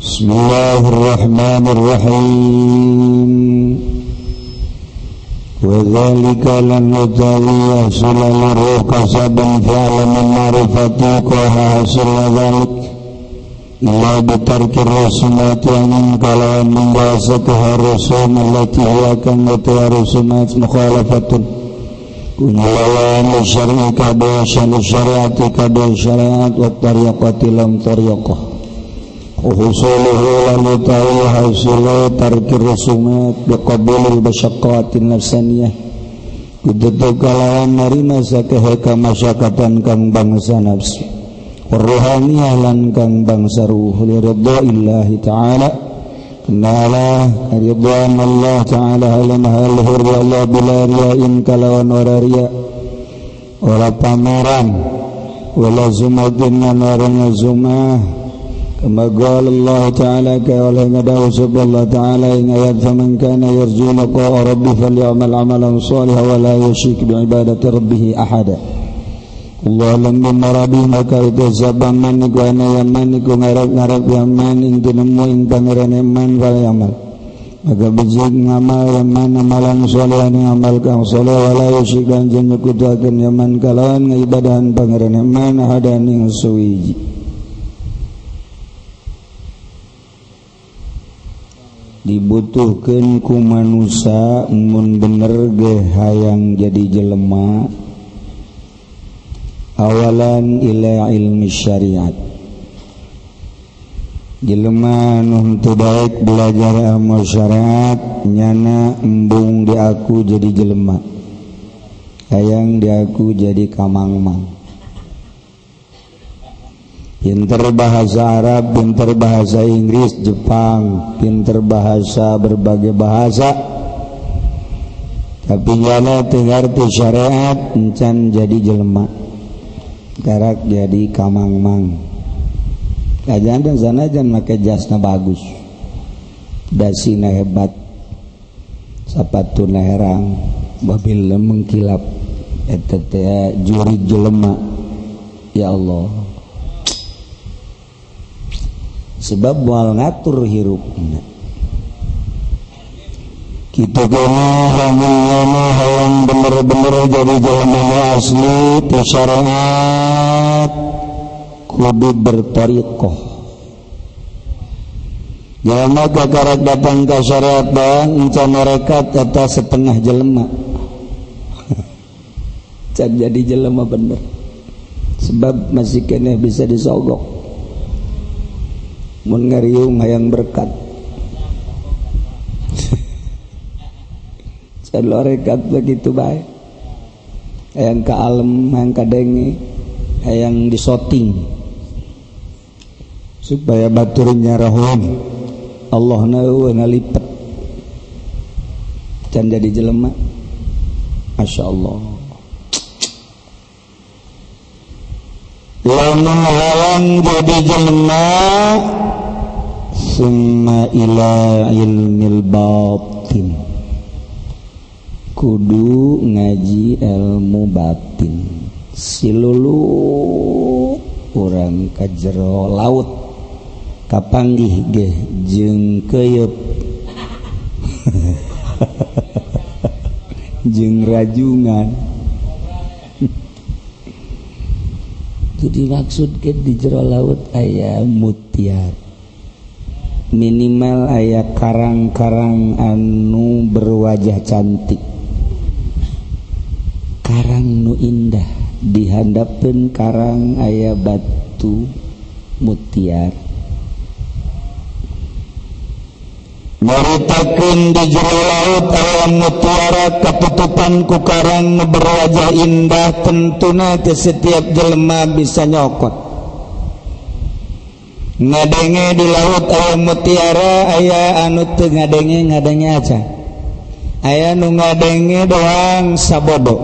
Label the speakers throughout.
Speaker 1: Bismillahirrahmanirrahim. Wa dzalika lam yutawi hasil ruh kasaban fi'lan min ma'rifati wa hasil dzalik illa bitarki rusumati anin kalawan menggasa keharusan allati hiya kang rusumat mukhalafatun kunyalawan syar'i kada syariati kada syariat wa tariqati lam tariqah husuluhu lalu tahu hasil tarki rusumat biqabulil basyaqqatin nafsaniyah kudu kalawan narima sakehe kamasyakatan kang bangsa nafsu ruhaniyah lan kang bangsa ruh li ridha illahi ta'ala kenala ridwan Allah ta'ala halan halhur Allah bila riyain kalawan ora riya ora pameran wala zumatin lan ora zumah كما قال الله تعالى كأوله ندعو سب الله تعالى إن آيات فمن كان يرجو لقاء ربه فليعمل عملا صالحا ولا يشرك بعبادة ربه أحدا. Allah lam bimarabi maka itu sabang man iku ana yaman iku ngarap-ngarap yaman ing tinemu ing pangeran yaman wal yaman maka bijik ngamal yaman amalan solehan amal kang soleh wala yusyrik lan nyekutuakeun yaman kalawan ngibadahan pangeran yaman ahadan ing suwiji. Dibutuhkan ku manusia mun bener ge hayang jadi jelema awalan ila ilmi syariat. Jelema nu teu baik belajar ilmu syariat nyana embung diaku jadi jelema hayang diaku jadi kamangmang. Pinter bahasa Arab, pinter bahasa Inggris, Jepang, pinter bahasa berbagai bahasa, tapi nyana teu ngarti syariat encan jadi jelema karak jadi kamangmang. Kajan dan sanajan make jasna bagus, dasina hebat, sapatuna herang, mobilna mengkilap, eta teh juri jelema. Ya Allah, sebab moal ngatur hirupna. Kitu kana lamun hayang bener-bener jadi jelema asli teu syariat kudu bertariqah. Jelema kakarak datang ka syariat bang encan merekat eta setengah jelema. Can jadi jelema bener. Sebab masih keneh bisa disogok. Mun ngariung hayang berkat. Can lorekat begitu bae. Hayang ka alem, hayang ka denge, hayang disoting supaya baturnya rahum Allah na eueuh ngalipet. Can jadi jelema. Masya Allah. Lamun hayang jadi jelema summa ila ilmil batin, kudu ngaji ilmu batin. Silulu urang ka jero laut kapanggih ge jeung keuyeub jeung rajungan. Jadi maksud ke di jero laut aya mutiara, minimal aya karang-karang anu berwajah cantik, karang nu indah, dihandapeun karang aya batu mutiara. Maritakeun di jero laut aya mutiara katutupan ku karang nu berwajah indah, tentuna ke setiap jelema bisa nyokot. Ngadenge di laut aya mutiara, aya anu teu ngadenge, ngadenge aja. Aya nu ngadenge doang sabodo,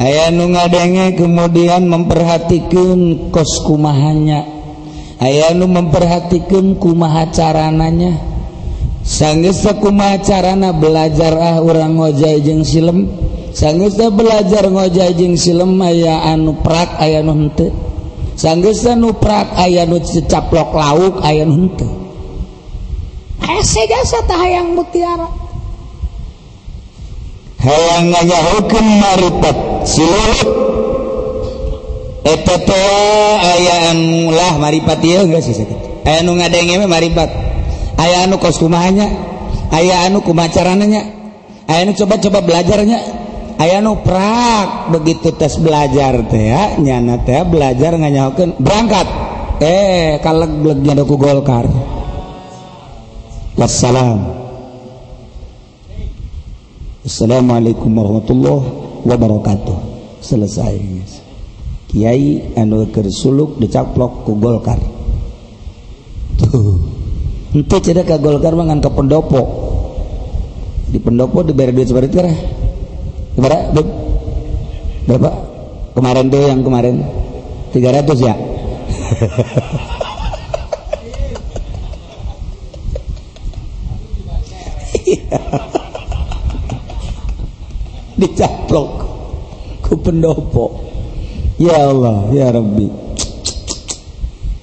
Speaker 1: aya nu ngadenge kemudian memperhatikan kos kumahanya, aya nu memperhatikan kumaha carananya. Sanggeus kumaha carana belajar ah urang ngojay jeung silem, sanggeus belajar ngojay jeung silem aya anu prak aya nu henteu. Sanggeus nu prak aya nu caplok lauk aya nu henteu.
Speaker 2: Hese jasa tah hayang mutiara.
Speaker 1: Hayang nganyahokeun maripat silulut. Eta teh aya anu lah maripat ieu geus sakitu. Aya nu ngadenge mah maripat. Aya anu kos kumaha nya, aya anu kumaha carana nya, aya anu coba-coba belajarnya, aya anu prak begitu tes belajar teh ya, nyana teh belajar nganyahokeun berangkat. Kaleg-legnya ku Golkar. Wassalam. Assalamualaikum warahmatullahi wabarakatuh. Selesai. Kiai anu keur suluk dicaplok ku Golkar. Tuh. Henteu cenah ka Golkar mah ngan ka pendopo. Di pendopo diberi duit sabaraha teh? Berapa? Berapa? Kemarin tuh yang kemarin 300 ya? Dicaplok ku pendopo. Ya Allah, ya Rabbi.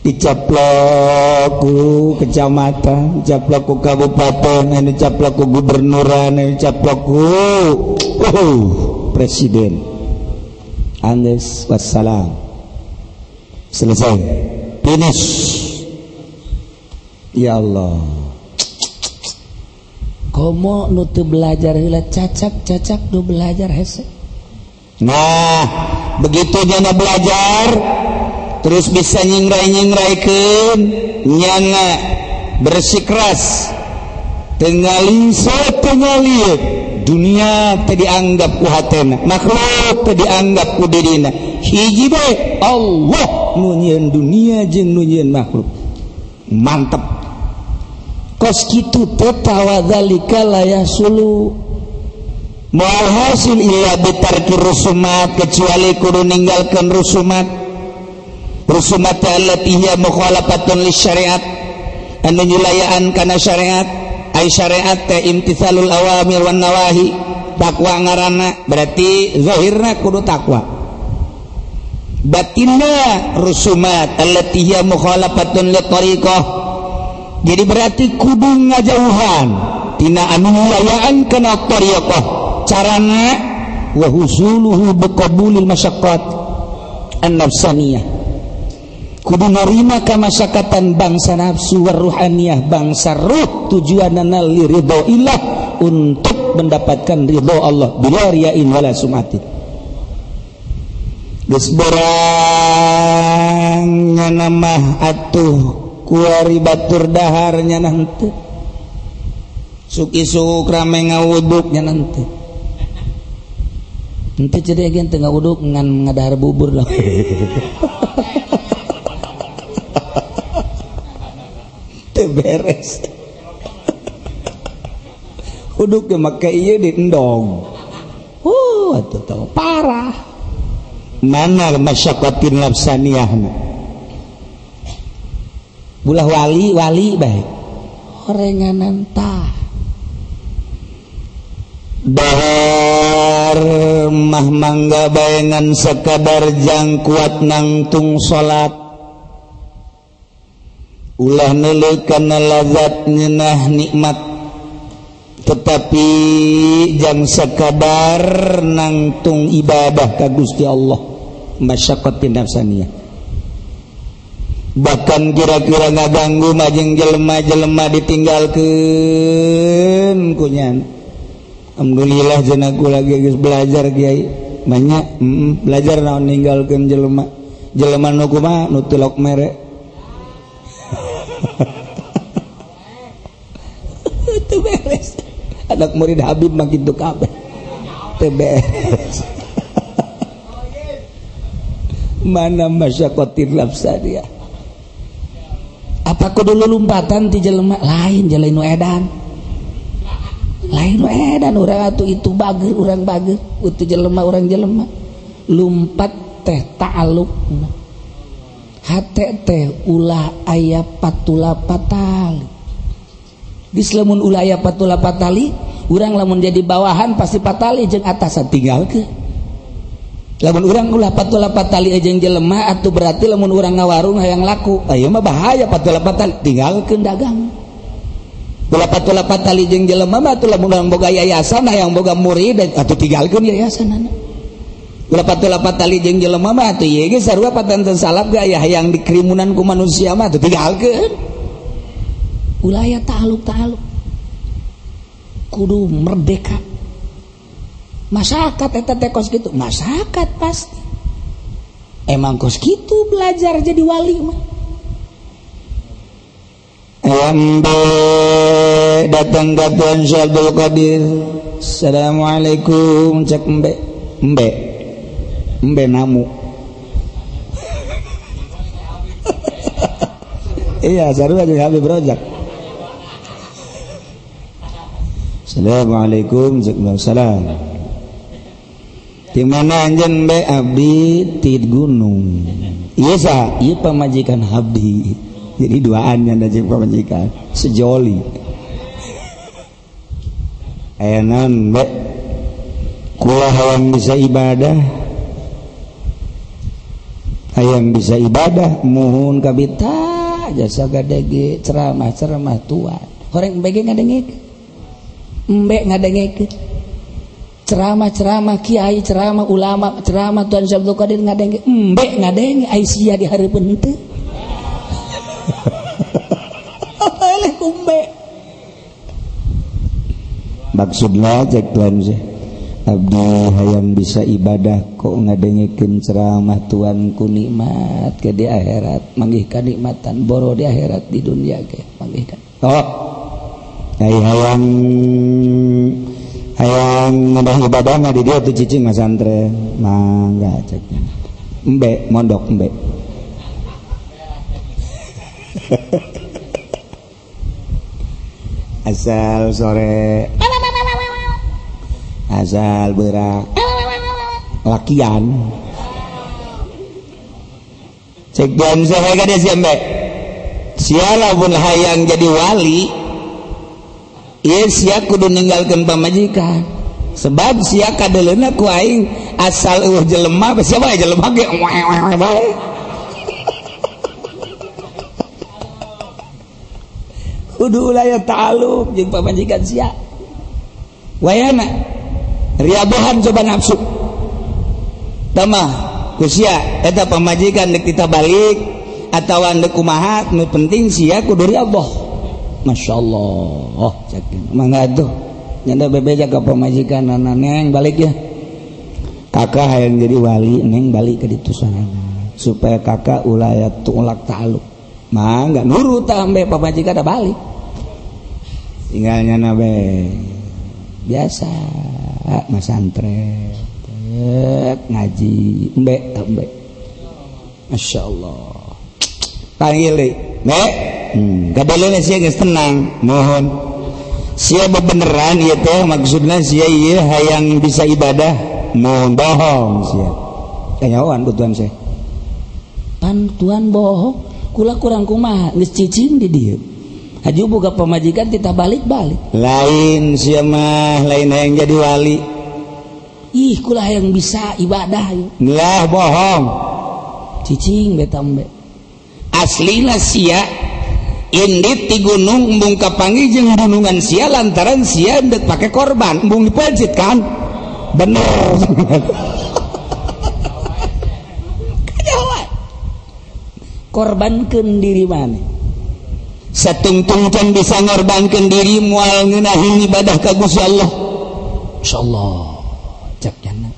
Speaker 1: Dicaplok ku kecamatan, dicaplok ku kabupaten, dicaplok ku gubernuran, dicaplok ku presiden. Angges wassalam. Selesai. Finish. Ya Allah.
Speaker 2: Komo nu teu belajar heula cacak-cacak nu belajar hese.
Speaker 1: Nah, begitu nyana belajar terus bisa nyingrai-nyingraikeun nyana bersikeras teu ngalieut dunia teu dianggap ku hatena, makhluk teu dianggap ku dirina. Hiji bae Allah nu nyieun dunia jeung nu nyieun makhluk. Mantep. Kos kitu teh tawadzalika la yasulu moal hasil illa bitarki rusumat, kecuali kudu ninggalkeun rusumat. Rusumat allati hiya mukhalafatun lisyariat, anu nyulayaan kana syariat. Ai syariat teh imtithalul awamir wan nawahi, takwa ngaranna, berarti zahirna kudu takwa. Batinna rusumat allati hiya mukhalafatun li tariqah, jadi berarti kudu ngajauhan tina anu nyulayaan kana tariqah. Carana wa husuluhu biqabulil masyaqqat an-nafsaniyah, kudu narima kamasyakatan bangsa nafsu warruhaniyah, bangsa ruh, tujuanana li ridho illah, untuk mendapatkan ridho Allah bila riyain wala sumatin. Geus borang nyana mah atuh kuari batur dahar nyana henteu, suk isuk rame ngawuduk nyana henteu. Henteu jadi agen teu ngawuduk ngan ngadahar bubur lah. Beres. Uduk ge make ieu di endog. Atuh tau parah. Mana masyaqqatin nafsaniyahna. Bulah wali-wali bae.
Speaker 2: Horenganan tah.
Speaker 1: Dahar mah mangga bayangan sekadar jang kuat nangtung salat. Ulah neuleuh kana lazat nyeunah nikmat, tetapi jang sekadar nangtung ibadah ka Gusti Allah. Masyaqqatin nafsaniyah, bahkan kira-kira ngaganggu majeng jelema-jelema ditinggalkeun ku nyana. Alhamdulillah cenah kula ge geus belajar kiai banyak, belajar naon ninggalkeun jelema. Jelema nu kumaha nu tilok mere. Itu beres. Anak murid Habib mah kitu kabeh. Teu beres. Mana masyaqqatin nafsaniyah.
Speaker 2: Apa kudu lompatan ti jelema lain jelema nu edan. Lain nu edan urang atuh itu bager urang bager, utuh jelema urang jelema. Lumpat teh ta'alluqna. Hate teh ulah aya patula patali. Geus lamun ulah aya patula patali, urang lamun jadi bawahan pasti patali jeung atasan tinggalkeun. Lamun urang ulah patula patali jeung jelema atuh berarti lamun urang ngawarung hayang laku, aya mah bahaya patula patali, tinggalkeun dagang. Tulapat-tulapat tali jeung jelema mah atuh lamun urang boga yayasan hayang boga murid atuh tinggalkeun yayasanana. Tulapat-tulapat tali jeung jelema mah atuh ieu ge sarua patanten salaf ge aya hayang dikrimunan ku manusia mah atuh tinggalkeun. Ulah aya ta'aluk-ta'aluk. Kudu merdeka. Masyarakat eta teh kos kitu, masyarakat pasti. Emang kos kitu belajar jadi wali mah.
Speaker 1: Embe datang ke Tuan Syekh Abdul Qadir. Assalamualaikum cek embe. Embe. Embe namu. Iya, sarua jeung Habib Rojak. Assalamualaikum cek salam. Di mana anjeun embe abdi ti gunung. Ieu saha? Ieu pamajikan abdi. Jadi duaan yang ada pamajikan sejoli. Aya naon embe? Kula hayang bisa ibadah. Hayang bisa ibadah muhun kabita jasa gadege ceramah-ceramah tuan. Horeng embe ge ngadengek. Embe ngadengek. Ceramah-ceramah kiai, ceramah ulama, ceramah Tuan Syekh Abdul Qadir ngadengek. Embe ngadenge ai sia di hareupeun henteu. Eleh kumbe. Maksudna cek Tuan Syekh abdi hayang bisa ibadah kok ngadengekeun ceramah tuan ku nikmat ke di akhirat manggih kanikmatan boro di akhirat di dunia ge manggih ka. Oh. Ai hayang hayang nambah ibadah mah di dieu tuh cicing masantren mangga ceknya. Embe mondok embe. Asal sore asal berak lakian cek dan saya kada si embe sia lamun hayang jadi wali ieu sia kudu ninggalkeun pamajikan sebab sia kadeleuna ku aing asal eueuh jelema sia bae jelema ge bae kudu ulah ya ta'aluk jeung pamajikan sia wayana riadohan coba nafsu tamah ku sia eta pamajikan deuk kita balik atawa deuk kumaha nu penting sia kudu riadoh. Masyaallah cek mangga atuh nyanda bebeja ka pamajikan neng balik ya kakak hayang jadi wali neng balik ke ditu sorangan supaya kakak ulah ya tulak ta'aluk mangga nurut ambe pamajikan da balik tinggalnya nabe biasa masantren ngaji embe embe Masya Allah panggil deh me kadalena sia geus tenang mohon sia bebeneran ieu teh maksudna sia ieu hayang bisa ibadah mohon bohong sia kanyahoan ku tuan sia
Speaker 2: pan tuan bohong kula kurang kumaha geus cicing di dieu haju boga pamajikan kita balik-balik
Speaker 1: lain sia mah lain hayang jadi wali
Speaker 2: ih kula hayang bisa ibadah yuk
Speaker 1: lah bohong
Speaker 2: cicing beta embe
Speaker 1: aslina sia indit ti gunung embung kapanggih jeung gunungan sia lantaran sia endek pake korban embung dipajit kan bener
Speaker 2: kanyahoan korbankeun diri maneh
Speaker 1: satungtung can bisa ngorbankeun diri moal ngeunaheun ibadah ka Gusti Allah.
Speaker 2: Insyaallah cek jana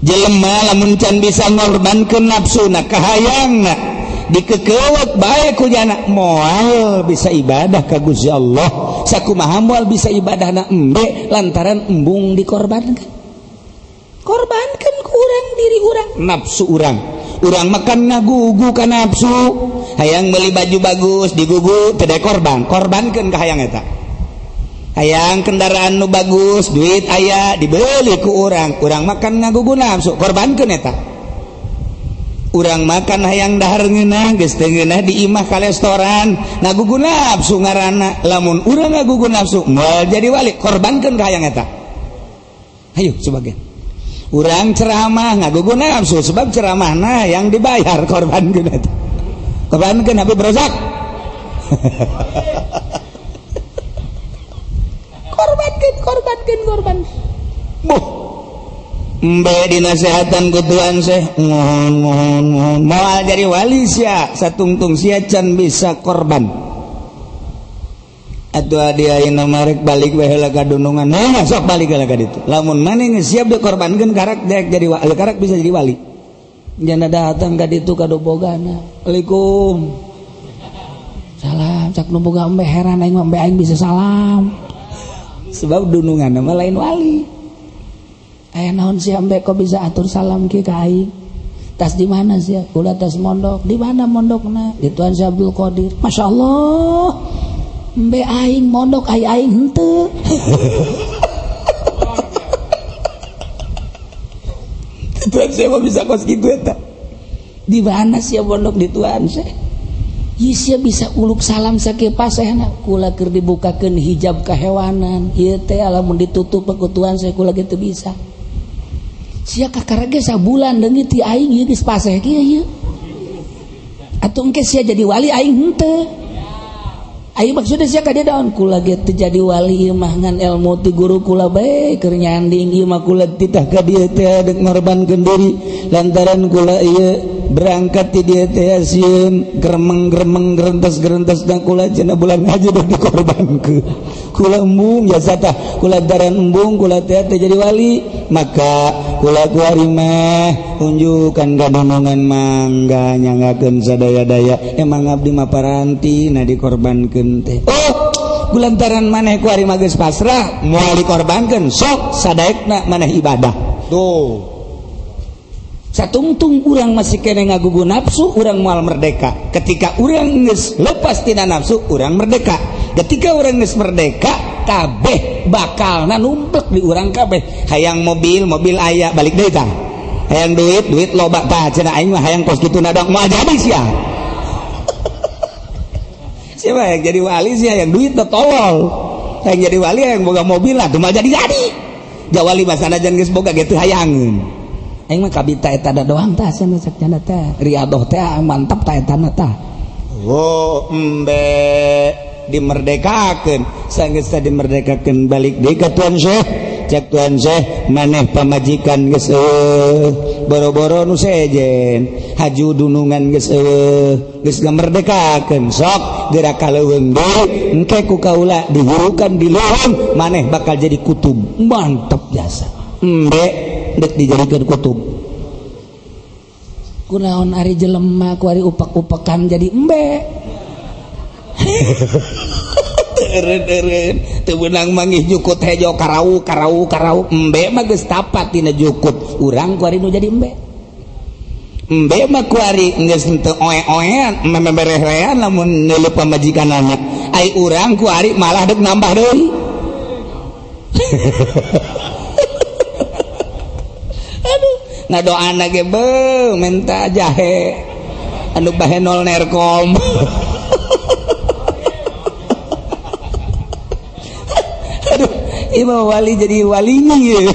Speaker 1: jelema lamun can bisa ngorbankeun nafsuna kahayangna dikekeuweut bae ku jana moal bisa ibadah ka Gusti Allah sakumaha moal bisa ibadahna embe
Speaker 2: lantaran embung dikorbankan korbankan ku urang diri urang
Speaker 1: nafsu urang urang makan ngagugu ka nafsu hayang beli baju bagus digugu teu korban korbankeun ka hayang eta hayang kendaraan nu bagus duit aya dibeli ku urang urang makan ngagugu nafsu korbankeun eta urang makan hayang dahar ngeunah geus teu ngeunah di imah ka restoran ngagugu nafsu ngaranna lamun urang ngagugu nafsu moal jadi wali korbankeun ka hayang eta hayu sebagian urang ceramah ngagugu nafsu sebab ceramahna yang dibayar korbankeun eta korbankeun Habib Rozak
Speaker 2: Korbankeun korbankeun korban.
Speaker 1: Buh. Embe dinasehatan ku Tuhan Syekh mohon mohon mohon moal jadi wali sia satungtung sia can bisa korban. Atuh adi ayeuna marek balik we heula ka dunungan. Nah, sok balik heula ka ditu. Lamun maneh geus siap dikorbankeun karak dek jadi wali, karak bisa jadi wali.
Speaker 2: Jana datang ka ditu ka dobogana. Assalamualaikum. Salam cak nu boga embe heran aing mah embe aing bisa salam.
Speaker 1: Sebab dunungan mah lain wali.
Speaker 2: Aya naon sia embe kok bisa atur salam ki ka aing? Tas di mana sia? Kula tas mondok. Di mana mondokna? Di Tuan Syekh Abdul Qadir. Masyaallah. Embe aing mondok ai aing henteu.
Speaker 1: Tuan Syekh mah bisa kos kitu eta.
Speaker 2: Di mana sia mondok di Tuan Syekh? Ieu sia bisa uluk salam sakieu pasehna. Kula keur dibukakeun hijab kahewanan. Ieu teh lamun ditutup ku Tuan Syekh kula ge teu bisa. Sia kakara ge sabulan deungit ti aing ieu geus paseh kieu ieu. Atuh engke sia jadi wali aing henteu. Aing maksudna sia ka dieu daun kula ge teu jadi wali ieu mah ngan ilmu ti guru kula bae keur nyanding ieu mah
Speaker 1: kula titah ka dieu teh deuk ngorbankeun diri lantaran kula ieu berangkat ti dieu teh sieun gremeng-gremeng gerentes-gerentes dan kula cenah bulan haji deuk dikorbankeun. Kula embung jasa tah kula daran embung kula teh teu jadi wali maka kula kuari mah unjukan ka dunungan mangga nyanggakeun sadaya-daya emang abdi mah paranti na dikorbankeun teh. Oh kulantaran maneh kuari mah geus pasrah moal dikorbankeun sok sadaekna maneh ibadah. Tuh
Speaker 2: satungtung urang masih kene ngagugu nafsu urang moal merdeka. Ketika urang geus lepas tina nafsu urang merdeka. Ketika urang geus merdeka kabeh bakalna numplek di urang kabeh.
Speaker 1: Hayang mobil mobil aya balik deui tah. Hayang duit duit loba tah cenah aing mah hayang kos kitu na dong moal jadi sia. Siapa yang jadi wali sih hayang duit teh tolol. Hayang jadi wali hayang boga mobil lah tuh moal jadi-jadi. Jawali mah sanajan geus boga ge teu hayangeun.
Speaker 2: Aing mah kabita eta da doang tah cenah cek cenah teh. Riadoh teh mantap tah eta na tah.
Speaker 1: Oh embe dimerdekakeun sanggeus teh dimerdekakeun balik deui ka Tuan Syekh. Cek Tuan Syekh maneh pamajikan geus eueuh boro-boro nu sejen haju dunungan geus eueuh geus ngamerdekakeun sok geura ka leuweung deui engke ku kaula dihurukan di leuweung maneh bakal jadi kutub.
Speaker 2: Mantap jasa.
Speaker 1: Embe dek dijadikeun kutub.
Speaker 2: Kunaon ari jelema ku ari upak-upakan jadi embe.
Speaker 1: Eureun-eureun teu beunang manggih jukut hejo karau karau karau embe mah geus tapat tina jukut
Speaker 2: urang ku ari nu jadi embe.
Speaker 1: Embe mah ku ari geus henteu oe-oean memeberehean lamun neuleuh pamajikanana ai urang ku ari malah dek nambah deui. Aduh ngadoana ge beuh menta jahe anu bahenol nerkom. Aduh imam wali jadi walinya ya.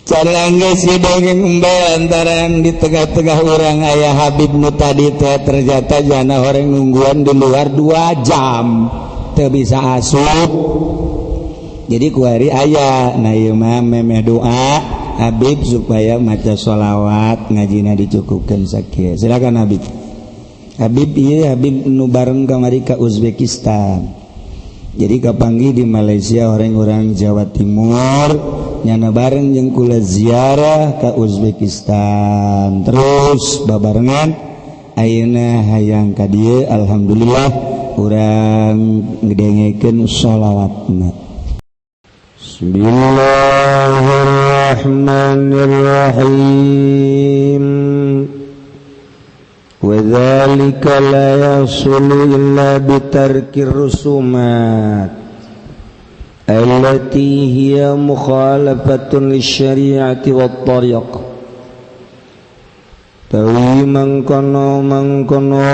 Speaker 1: Carangga si dongeng embe lantaran di tengah-tengah orang ayah Habib nu tadi teh ternyata jana orang nungguan di luar 2 jam teu bisa asup. Jadi kuari aya nah ieu mah memeh doa Habib supaya maca sholawat ngajina dicukupkeun sakieu. Silakan Habib. Habib ieu Habib nu bareng kamari ka Uzbekistan. Jadi kapanggih di Malaysia orang-orang Jawa Timur nyana bareng jeung kula ziarah ka Uzbekistan. Terus babarengan ayeuna hayang ka dieu alhamdulillah urang ngedengekeun sholawatna. Bismillahirrahmanirrahim. وذلك لا يصل إلا بترك الرسومات التي هي مخالفة للشريعة والطريق. Tawi mangkono mangkono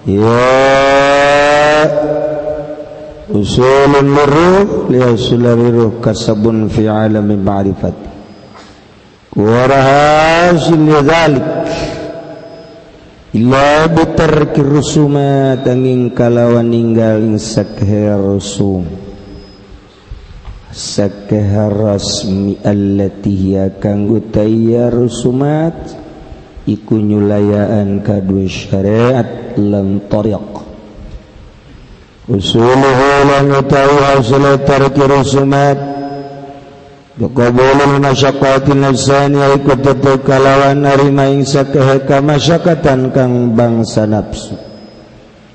Speaker 1: ya usulun ruh liyasulariruh kasabun fi alami ma'rifat warahasil dzalik Illa bitarki rusumat angin kalawan ninggal ing sakhe rusum sakhe rasmi allati hiya kang utaya rusumat iku nyulayaan kadue syariat lan tariq usuluhu lan utawi hasil tarki rusumat qabulul masyaqqatin nafsani iku tetep kalawan narima ing sakehe kamasyakatan kang bangsa nafsu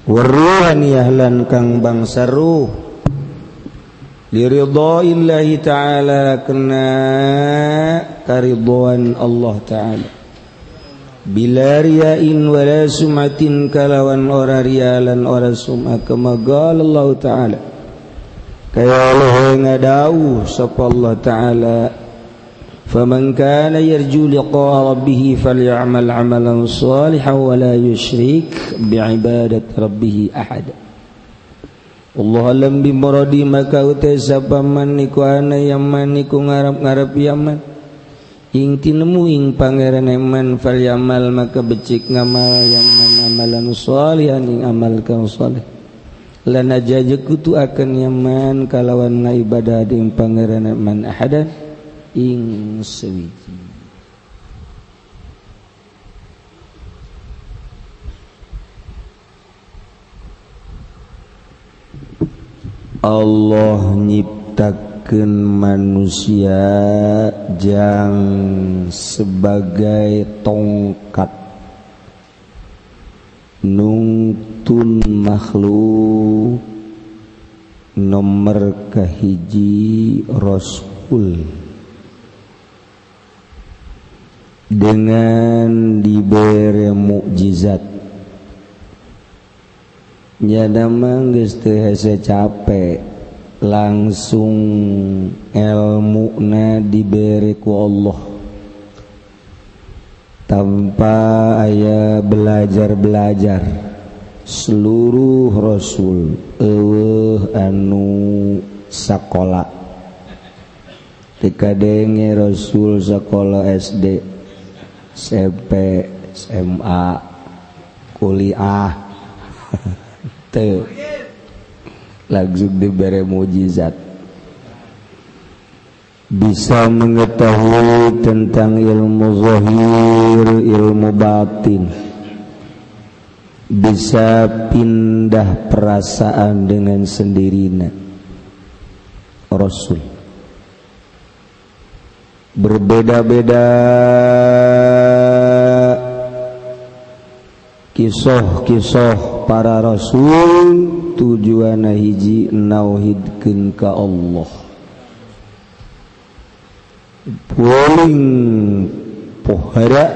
Speaker 1: waruhaniyah lan kang bangsa ruh liridha illahi ta'ala kena karidhaan Allah ta'ala bila riyain wala sumatin kalawan ora riya lan ora sum'ah kama qala Allah ta'ala kaya Allah ngadau sapa Allah ta'ala faman kana yarju liqa'a rabbih falyamal 'amalan shalihan wa la yusyrik bi'ibadati rabbih ahad. Allah alam bimuradi maka utai sapa man iku ana yaman iku ngarep-ngarep yaman ing tinemu ing pangeran eman falyamal maka becik ngamal yaman amalan shalihan ing amal kang saleh lan aja jekutu akan yaman kalawan ngaibadah ing pangeran eman ahadan ing sewiji. Allah nyiptakeun manusia jang sebagai tongkat nungtun makhluk nomor kahiji rasul dengan diberi mukjizat nyada mah geus teu hese capek langsung elmuna diberi ku Allah tanpa aya belajar-belajar. Seluruh rasul eueuh anu sakola teu kadenge rasul sakola SD, SMP, SMA, kuliah teu, langsung diberi mukjizat bisa mengetahui tentang ilmu zahir, ilmu batin, bisa pindah perasaan dengan sendirinya. Rasul berbeda-beda kisah-kisah para rasul tujuan hiji nauhidkeun ka Allah. Paling pohara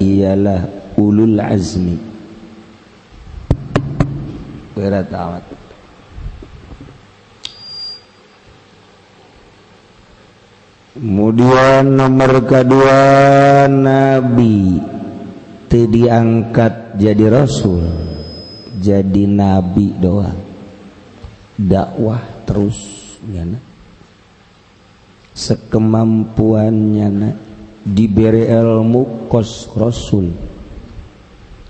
Speaker 1: ialah ulul azmi. Berat amat. Kemudian nomor kedua nabi teu diangkat jadi rasul, jadi nabi doang, dakwah terus nyana sekemampuannya na diberi ilmu kos rasul,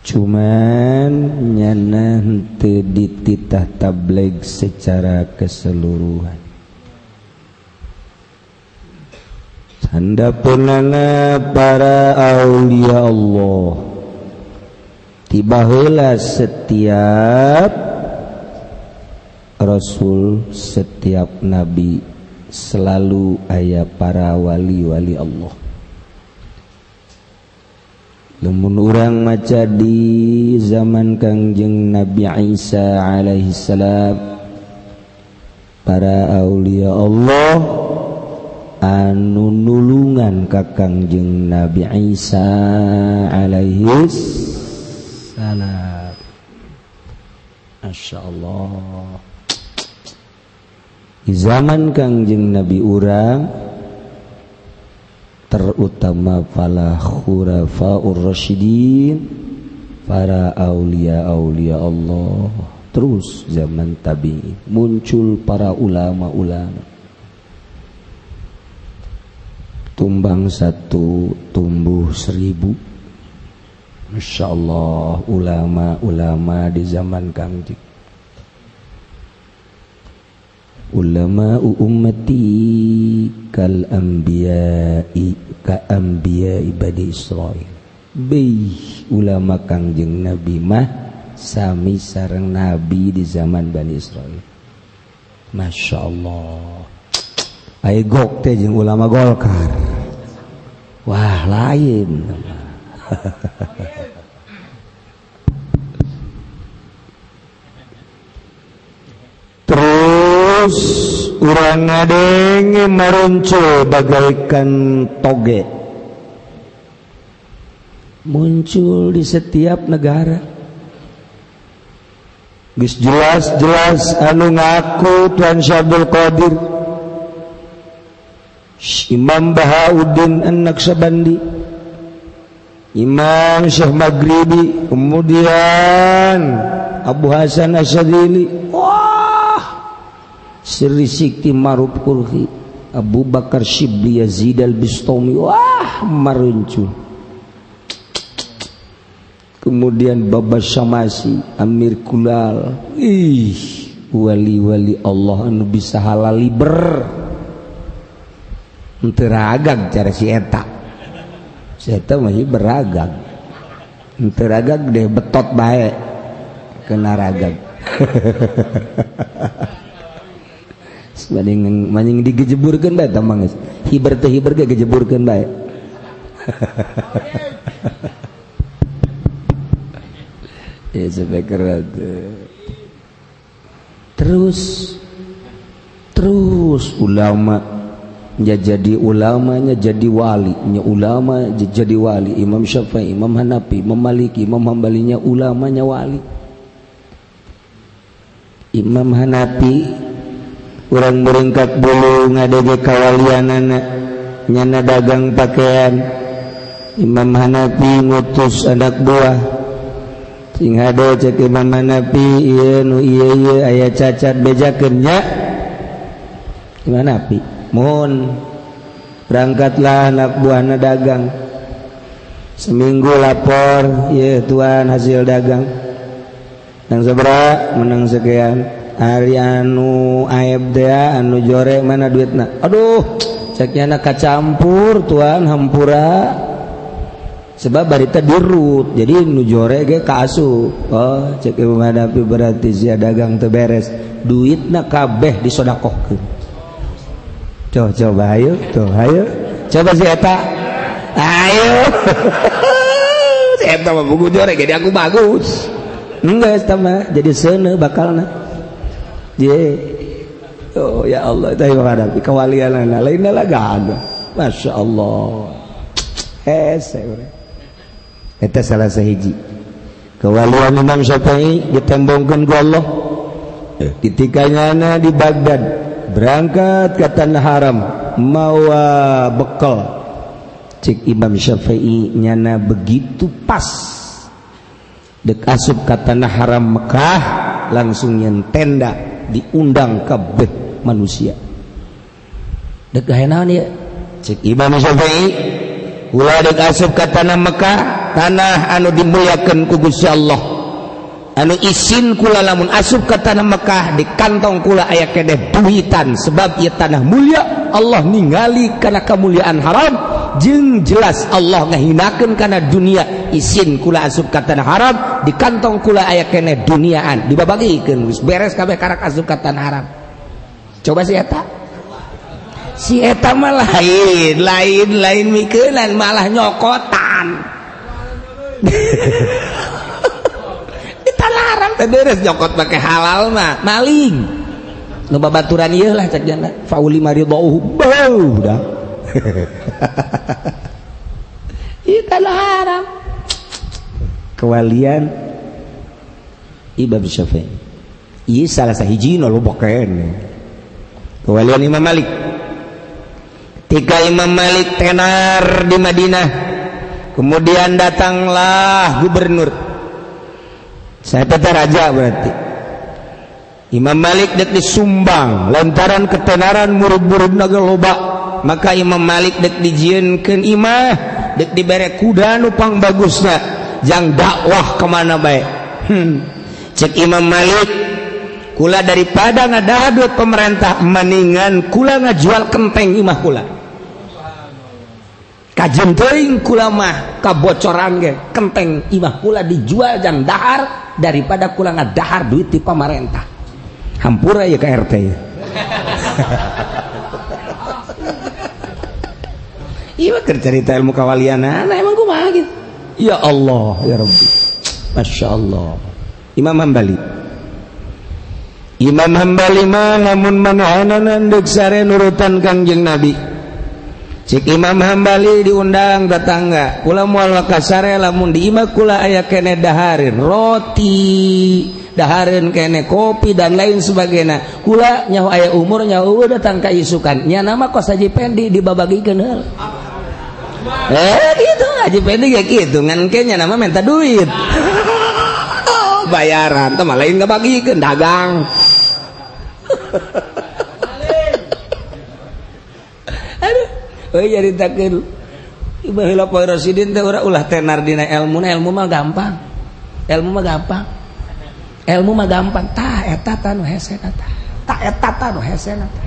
Speaker 1: cuman nyana henteu dititah tabligh secara keseluruhan. Handapeunana para aulia Allah tiba heula setiap rasul, setiap nabi selalu aya para wali-wali Allah. Lamun urang maca di zaman Kangjeng Nabi Isa alaihi salam, para aulia Allah anu nulungan ka Kangjeng Nabi Isa alaihi salam. Masya Allah. Di zaman Kangjeng Nabi urang terutama para khulafaur rasyidin, para aulia-aulia Allah. Terus zaman tabi'in muncul para ulama-ulama. Tumbang satu tumbuh 1000. Masya Allah ulama-ulama di zaman Kangjeng. Ulama ummati kal anbiya'i ka anbiya'i Bani Israil. Bih ulama Kangjeng Nabi mah sami sareng nabi di zaman Bani Israil. Masya Allah. Ayo gok teh jeung ulama Golkar. Wah lain. Terus urang ngadenge maruncul bagaikan toge. Muncul di setiap negara. Geus jelas-jelas anu ngaku Tuan Syekh Abdul Qadir, Imam Bahauddin An-Naqsyabandi, Imam Syekh Maghribi, kemudian Abu Hasan Asy-Syadzili, wah Sirri Sikti Maruf Qurhi, Abu Bakar Syibli Yazid Al-Bistami, wah maruncul. Kemudian Baba Syamasi, Amir Kulal, ih wali-wali Allah anu bisa halal liber. Henteu ragag cara si eta. Si eta mah beragag. Henteu ragag deh betot bae kena ragag. Maning maning digejeburkeun bae tah mah geus. Hiber teh hiber ge gejeburkeun bae. Ya sampai keren. Terus terus ulama nya jadi ulamanya jadi wali, nya ulama jadi wali. Imam Syafi'i, Imam Hanafi, Imam Maliki, Imam Hambalinya ulamanya wali. Imam Hanafi urang beringkat bulu ngadege kawalianana nyana dagang pakaian. Imam Hanafi ngutus anak buah sing hade cek Imam Hanafi ieu nu ieu ieu aya cacat bejakeun nya. Imam Hanafi mohon berangkatlah anak buahna dagang seminggu lapor ya tuan hasil dagang menang sabaraha menang sekian hari anu aib teh anu jore mana duitna aduh ceknya na kacampur tuan hampura sebab barita dirut jadi nu jore ge kaasup oh cek Imam Hanafi berarti sia dagang teu beres duitna kabeh disodakohkeun. Coba, coba ayo, tuh ayo. Coba si eta. Ayo. Si eta mah buku jorek jadi aku bagus. Enggak eta mah jadi seuneu bakalna. Ye. Oh ya Allah, itu menghadapi kewalianana lainna lah gak ada. Masya Allah. Hese urang. Eta salah sahiji. Kewalian Imam Syafi'i ditembongkeun ku Allah. Ketika nyana di Baghdad berangkat ke tanah haram mawa bekal cek Imam Syafi'i nyana begitu pas dek asup ke tanah haram Mekah langsung nyen tenda diundang kabeh manusia dek gawe naon ieu cek Imam Syafi'i ulah dek asup ke tanah Mekah tanah anu dimuliakeun ku Gusti Allah anu isin kula lamun asup ke tanah Mekah di kantong kula aya keneh duitan sebab ieu tanah mulia Allah ningali kana kemuliaan haram jeung jelas Allah ngahinakeun kana dunia isin kula asup ka tanah haram di kantong kula aya keneh duniaan dibabagikeun geus beres kabeh karak asup ka tanah haram. Coba si eta si eta mah lain lain lain mikeunan malah nyokotan. Larang teh beres nyokot pakai halal mah maling nu babaturan ieu lah cek jana fauli maridauhu bau dah. Ieu tanah haram kewalian Imam Syafi'i ieu salah sahijina loba keneh kewalian Imam Malik. Ketika Imam Malik tenar di Madinah kemudian datanglah gubernur saya tata raja berarti Imam Malik dek disumbang lantaran ketenaran murid-murid naga loba maka Imam Malik dek dijieunkeun imah dek dibere kuda nu pang bagusna jang dakwah kemana bae. Cek Imam Malik, kula daripada ngadahar duit pemerintah mendingan kula ngajual kenteng imah kula. Kajen teuing kula mah kabocoran ge kenteng imah kula dijual jang dahar daripada kula ngadahar duit ti pamarentah. Hampura ya ke RT ya. Iya keur cerita ilmu kawalian, nah emang kumaha gitu. Ya Allah ya Rabbi. Masya Allah. Imam Hambali. Imam Hambali mah lamun manahanan deuk sare nurutan Kangjeng Nabi. Cik Imam Hambali diundang tetangga, kula moal kasare lamun di imah kula aya kene dahareun roti, dahareun kene kopi dan lain sebagainya. Kula nyaho aya umur nyaho datang ka isukan. Nya nama kos Haji Pendi dibabagikeun heula. Gitu Haji Pendi ge kitu ngan ke nya nama minta duit. Bayaran teh mah lain ngabagikeun dagang. Aduh, euy nyaritakeun baheula Poe Rosidin teh urang ulah tenar dina ilmu, ilmu mah gampang. Ilmu mah gampang. Ilmu mah gampang. Tah eta tah nu hesena tah. Tah eta tah nu hesena tah.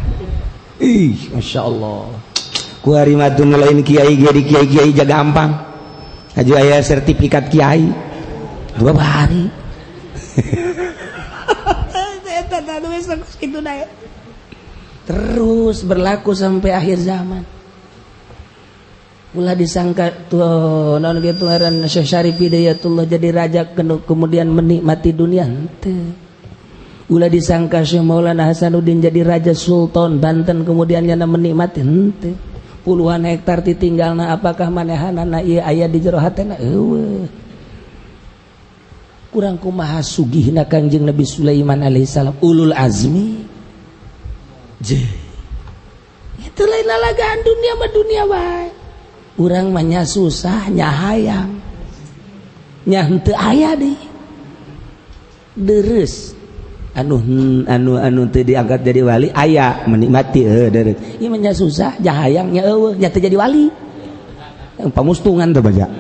Speaker 1: Ih, masyaallah. Ku ari mah teu lain kiai ge di kiai-kiai ja gampang. Aju aya sertifikat kiai. 2 hari. Eta tah nu geus kitu dae. Terus berlaku sampai akhir zaman. Ulah disangka tuh non gitu ngaran Syekh Syarif Hidayatullah jadi raja kemudian menikmati dunia henteu. Ulah disangka Syekh Maulana Hasanuddin jadi raja Sultan Banten kemudian nyana menikmati henteu. Puluhan hektar ditinggalna apakah manehanana ieu aya di jero hatena eueuh. Kurang kumaha sugihna Kangjeng Nabi Sulaiman alaihissalam ulul azmi. Je. Itu lain lalagaan dunia mah dunia bae. Urang mah nya susah nya hayang. Nya henteu aya deui. Deres anu anu anu teu diangkat jadi wali aya menikmati heuh deres. Ieu mah nya susah nya hayang nya eueuh nya teu jadi wali. Pamustungan teh baja.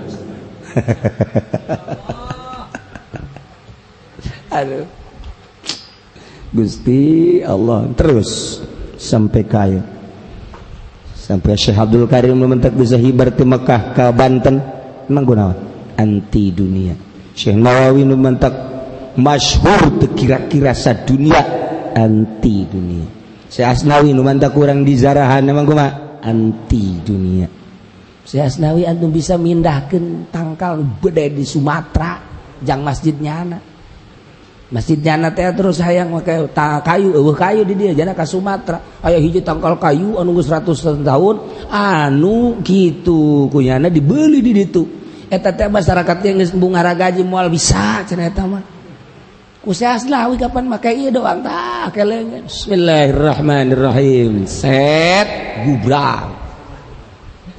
Speaker 1: Aduh. Gusti Allah terus sampai kaya. Sampai Syekh Abdul Karim mentak bisa hibar ti Mekah ka Banten emang gunawan anti dunia. Syekh Nawawi nu mentak masyhur teu kira-kira sadunia anti dunia. Syekh Asnawi nu mentak kurang di zarahan emang kumaha anti dunia. Syekh Asnawi antum bisa mindahkeun tangkal gede di Sumatera jang masjid nyana. Masjid nyana teh terus hayang make kayu eueuh kayu di dieu jana ka Sumatera aya hiji tangkal kayu anu geus 100 tahun anu kitu kunyana dibeli di ditu eta teh masyarakat ge geus embung haragaji moal bisa cenah eta mah ku Syekh Asnawi kapan make ieu doang tah keleungeun bismillahirrahmanirrahim set gubrang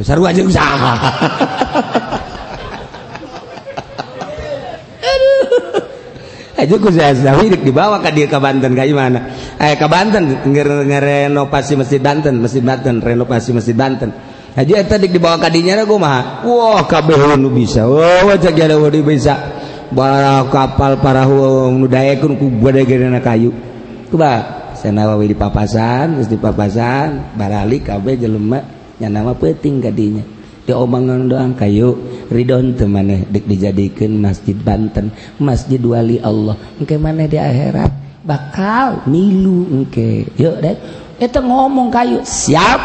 Speaker 1: sarua jeung saha. Aja ku Syekh Asnawi dibawa ka dieu ka Banten ka mana? Ka Banten ngerenovasi Masjid Banten, Masjid Banten, renovasi Masjid Banten. Aja eta dik dibawa ka dinya kumaha? Wah, kabeh nu bisa. Wah, cek ada nu bisa. Bara kapal parahu nu daekeun ku gede-gedena kayu. Kumaha? Syekh Nawawi di papasan, geus di papasan, baralik kabeh jelema nya nama peuting ka dinya. Diomongan doang kayu ridon teu maneh dek dijadikeun Masjid Banten, Masjid Wali Allah. Engke maneh di akhirat bakal milu engke. Yuk dek, eta ngomong kayu siap.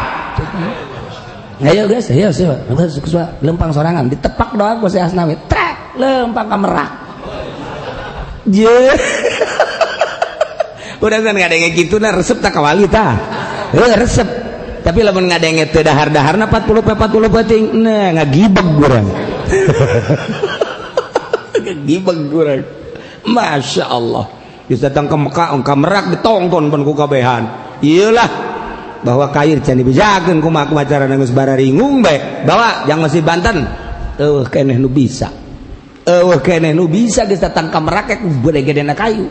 Speaker 1: Ayo guys, ayo siap. Lempang sorangan ditepak doang ku Syekh Asnawi. Trek lempang ka Merak. Je. Udah kan ngadenge kitu na resep tak ka wali tah. Heuh resep. Tapi lamun ngadenge teu dahar-daharna 40 40 peuting nah ngagibeg urang. Ngagibeg urang. Masya Allah. Geus datang ke Mekah, ka Merak ditongton pun ku kabehan. Iyalah bahwa kair can dibejakeun kumaha kumaha carana geus bararingung bae. Bawa jang Masjid Banten. Eueuh keneh nu bisa. Eueuh keneh nu bisa geus datang ka Merak ku gede-gedena kayu.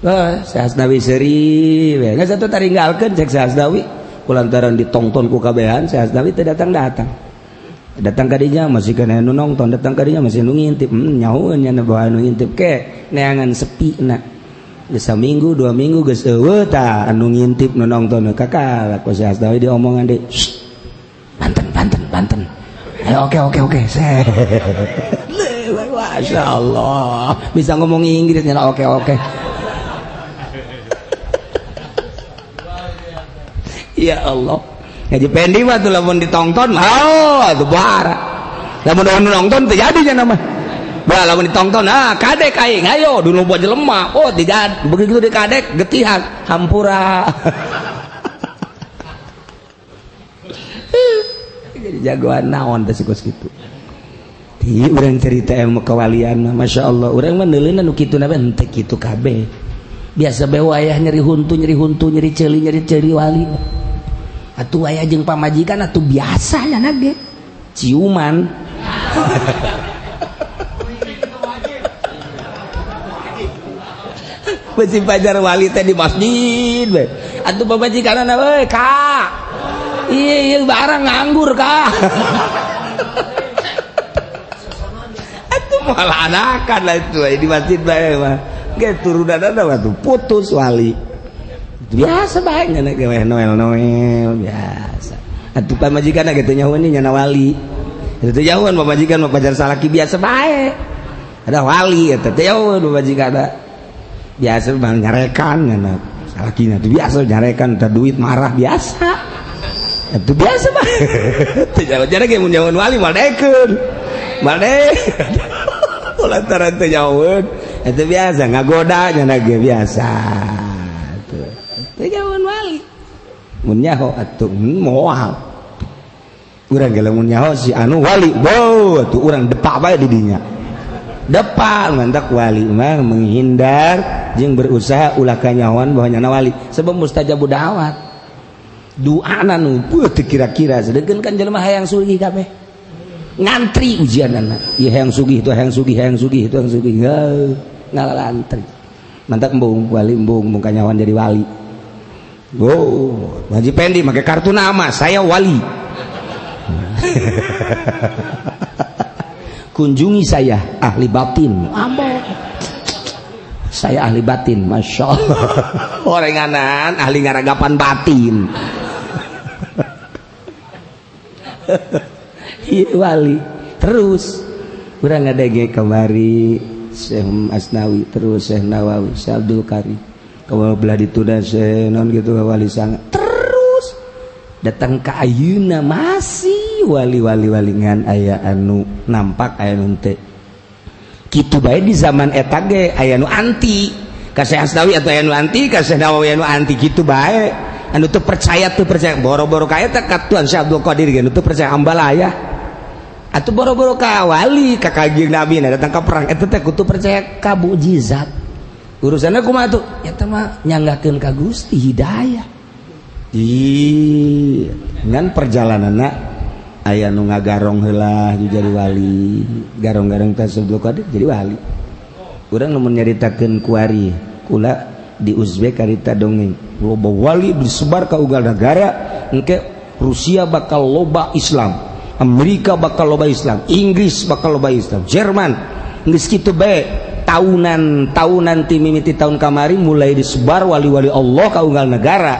Speaker 1: Wah, Syekh Asnawi seuri we. Geus atuh taringgalkeun cek Syekh Asnawi. Kulantaran ditongton ku kabehan Syekh Asnawi teu datang-datang. Datang kadinya masih kena nu nonton, datang kadinya masih nu ngintip, nyahoeun nya bawa nu ngintip ke neangan sepi na. Geus saminggu 2 minggu geus eueuh tah anu ngintip nu nonton kakak ku si Asnawi diomongan deui. Banten banten banten. Ayo oke oke oke. Masya Allah bisa ngomong Inggris nya oke oke. Ya Allah. Haji Pendi mah tuh lamun ditonton, oh itu bara. Lamun nonton terjadi nya nama. Bah lamun ditonton, ah kadek aing ayo dulu buat jelema. Oh tidak, begitu di kadek getihan hampura. Jadi jagoan naon teh kos kitu. Di urang cerita ilmu kewalian mah Masya Allah, urang mah neuleuna nu kitu na henteu kitu kabeh. Biasa bae wayah nyeri huntu, nyeri huntu, nyeri ceuli wali. Atuh aya jeung pamajikan atuh biasa nya ge ciuman. Besi pajar wali teh di masjid we. Atuh pamajikanna we ka. Ieu barang nganggur ka. Atuh malah anakan lah itu di masjid bae mah. Ge turunanna mah tuh putus wali. Biasa bae nya ge Noel Noel biasa. Atuh pamajikan gitu nyahoan nya wali. Itu jauhan pamajikan mah pacar salaki biasa bae. Ada wali eta teh jauhan pamajikan biasa bang nyarekan nya salakina tuh biasa nyarekan teh duit marah biasa. Itu biasa bae. Teu jauh ge mun nyahoan wali moal daekeun. Moal daekeun. Lantaran teu nyahoan itu biasa ngagoda nya ge biasa. Teu nyahoan wali. Mun nyaho atuh moal. Urang ge lamun nyaho si anu wali, beuh atuh urang depak bae di dinya. Depak mantak wali mah menghindar jeung berusaha ulah kanyahoan bahwa nyana wali sebab mustajabu da'wat. Duana nu beuh teu kira-kira sedengkeun kan jelema hayang sugih kabeh. Ngantri ujianana. Ieu hayang sugih itu hayang sugih hayang sugih itu hayang sugih. Heuh, ngalalantri. Mantak embung wali embung mung kanyahoan jadi wali. Oh, Haji Pendi pakai kartu nama, saya wali. Kunjungi saya ahli batin. Ambo. Saya ahli batin, Masya Allah. Orenganan ahli ngaragapan batin. Iya wali. Terus urang ngadenge kamari Syekh Asnawi, terus Syekh Nawawi, Syekh Abdul Karim. Kalau belah ditunda non gitu wali sangat terus datang ke ayeuna masih wali-wali walingan aya anu nampak aya nu teu kitu bae di zaman eta ge aya nu anti ka Syekh Asnawi atau aya nu anti ka Syekh Nawawi anu anti kitu bae anu teu percaya boro-boro ka eta ka Tuan Syekh Abdul Qadir ge nu teu percaya ambalaya atuh boro-boro ka wali ka Kanjeng Nabi na datang ka perang eta teh kudu percaya ka mukjizat. Urusannya kumaha tuh? Eta mah nyanggakeun ka Gusti hidayah. Ih, ngan perjalananna aya nu ngagarong heula jadi wali, garong-garong teh Abdul Qadir jadi wali. Urang lamun nyaritakeun kuari, kula di Uzbek karita dongeng. Loba wali disebar ka unggal nagara, engke Rusia bakal loba Islam, Amerika bakal loba Islam, Inggris bakal loba Islam, Jerman geus kitu bae. Tahunan ti mimiti tahun kamari mulai disebar wali-wali Allah ka unggal negara.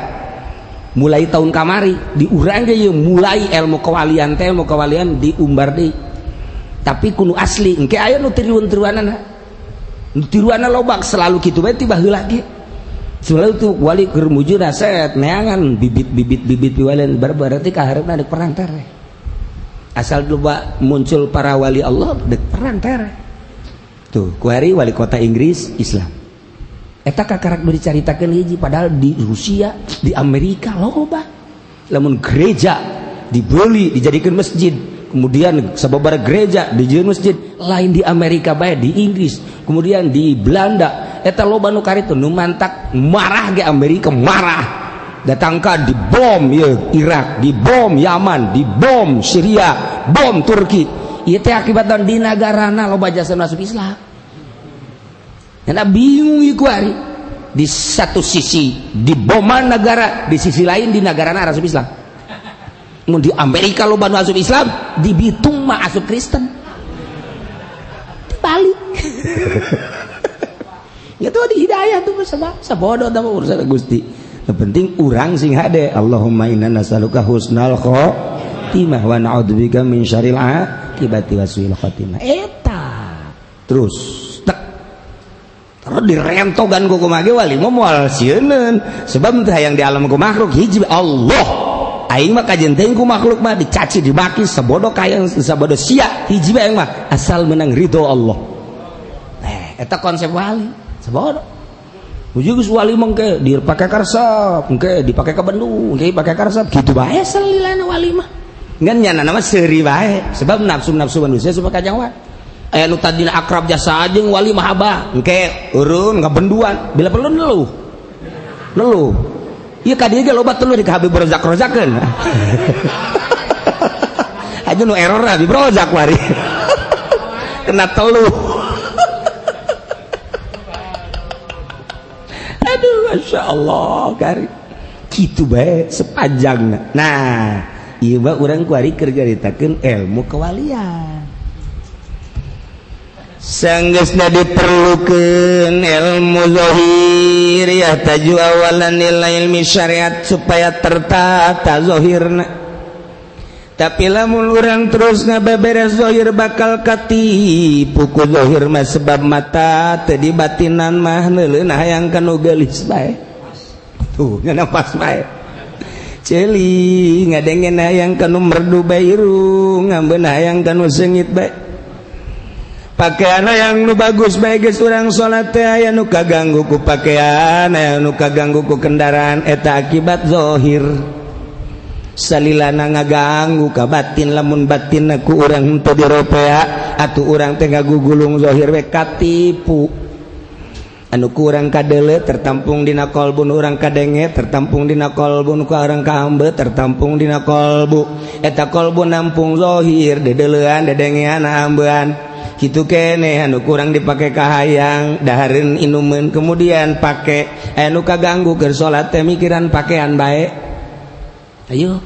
Speaker 1: Mulai tahun kamari diurang ge mulai ilmu kewalian teh ilmu kewalian diumbar deui. Tapi kudu asli engke aya nu tiruan-tiruanana. Nu tiruanna loba selalu kitu bae ti baheula ge. Selalu tuh wali keur mujuna set neangan bibit-bibit bibit walian berarti kahareupna deuk perang tereh. Asal loba muncul para wali Allah deuk perang tereh. Tuh, kuari wali kota Inggris Islam. Eta kakarak nu dicaritakeun hiji padahal di Rusia, di Amerika loba. Lamun gereja dibeli dijadikan masjid, kemudian sababaraha gereja dijadikan masjid, lain di Amerika bae di Inggris, kemudian di Belanda. Eta loba nu karitu nu mantak marah ge Amerika marah. Datangka dibom ieu Irak, dibom Yaman, dibom Syria, bom Turki. Ieu teh akibatna di nagarana loba jasa masuk Islam. Karena bingung iku hari. Di satu sisi diboman negara, di sisi lain di negarana masuk Islam.
Speaker 2: Mun di Amerika loba nu asup Islam, di Bitung mah asup Kristen. Dibalik. Itu di hidayah tuh sabodo tah urusan Gusti. Yang penting urang sing hade. Allahumma inna nas'aluka husnal khotimah wa na'udzubika min syarril akibati wa su'il khotimah. Eta. Terus tek. Terus direntogan ku kumaha ge wali mah moal sieuneun sebab teu hayang di alam ku makhluk hiji Allah. Aing mah kajen teuing ku makhluk mah dicaci dimaki sabodo kaya sabodo sia hiji bae aing mah asal menang ridho Allah. Eta konsep wali sabodo. Uji geus wali mah engke dipake karsep, engke dipake ka Bandung, engke dipake karsep kitu bae salilana wali mah. Ngan nyana mah seuri bae sebab nafsu-nafsu manusia supaya kajangwa. Aya nu tadina akrab jasa jeung wali mah abah, engke urun ngabenduan bila perlu neluh. Neluh. Ieu ka dieu ge loba teluh di ka Habib Rozak-rozakeun. Aja nu error Habib Rozak wari. Kena teluh. Aduh, Masya Allah, kari. Kitu bae sepanjangna. Nah, ieu mah urang kuari keur nyaritakeun ilmu kewalian. Sanggeusna diperlukeun ilmu zahir ya taju awalan ila ilmi syariat supaya tertata zahirna. Tapi lamun urang terus ngabeberes zahir bakal katipu ku zahir mah sebab mata teu dibatinan mah neuleun hayang kanu geulis bae. Tuh nya pas bae. Ceuli ngadengen hayang kanu merdu bae irung, ngambeun hayang kanu seungit bae. Pakaian hayang nu bagus bae geus urang salat teh aya nu kaganggu ku pakaian, aya nu kaganggu ku kendaraan, eta akibat zahir. Salilana ngaganggu ka batin, lamun batinna ku urang henteu diropea atuh urang teh ngagugulung zahir we katipu. Anu ku urang kadeuleu tertampung dina kolbun, urang kadenge tertampung dina kolbun, ku urang kaambe tertampung dina kolbu. Eta kolbu nampung zahir dedeleuan dedengean ambean. Kitu keneh anu kurang dipake kahayang dahareun inumeun kemudian pake anu kaganggu keur salat teh mikiran pakean bae. Ayo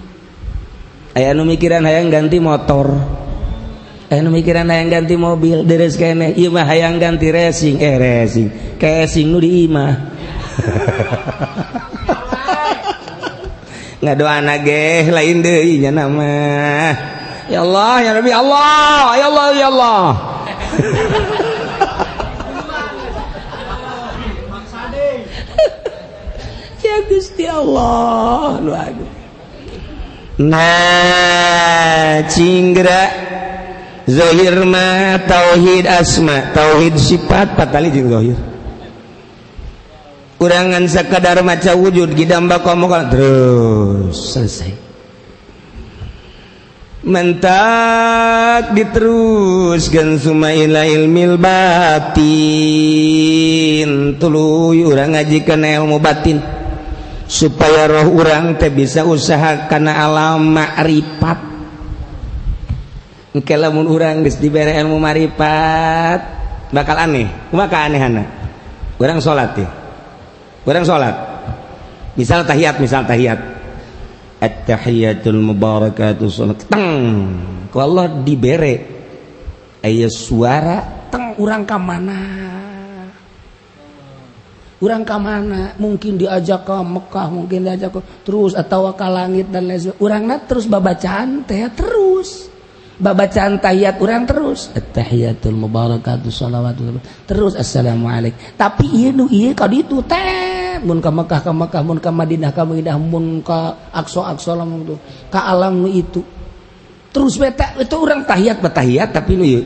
Speaker 2: aya anu mikiran hayang ganti motor, aya anu mikiran hayang ganti mobil, deres keneh ieu mah hayang ganti racing, racing casing nu di imah. Ngadoana ge lain deui nya mah. Ya Allah ya Rabbi Allah ya Allah ya Allah. Ya Gusti Allah lu aduh. Nah cinggra zahir mah tauhid asma tauhid sifat patali jeung zahir. Urangan sakadar maca wujud gidamba komo terus selesai. Mentak diteruskan suma ila ilmil batin tuluy urang ngajikeun ilmu batin supaya roh urang teh bisa usaha kana alam makrifat. Engke lamun urang geus dibere ilmu makrifat bakal aneh. Kumaha kaanehana? Urang salat teh. Urang salat. Misal tahiyat, misal tahiyat. At-tahiyatul mubarakatuh salat teng ku Allah dibere aya suara teng urang ka mana, urang ka mana, mungkin diajak ke Mekah, mungkin diajak ke terus atau ke langit dan lain sebagainya. Urangna terus babacaan teh terus babacaan tahiyat urang terus at-tahiyatul mubarakatuh salawatu terus assalamualaikum. Tapi ieu nu ieu ka ditu teh mun ka Mekah ka Mekah, mun ka Madinah ka Madinah, mun ka Aqsa Aqsa lamun tuh ka alam nu itu terus beta itu urang tahiyat batahiyat tapi nu ieu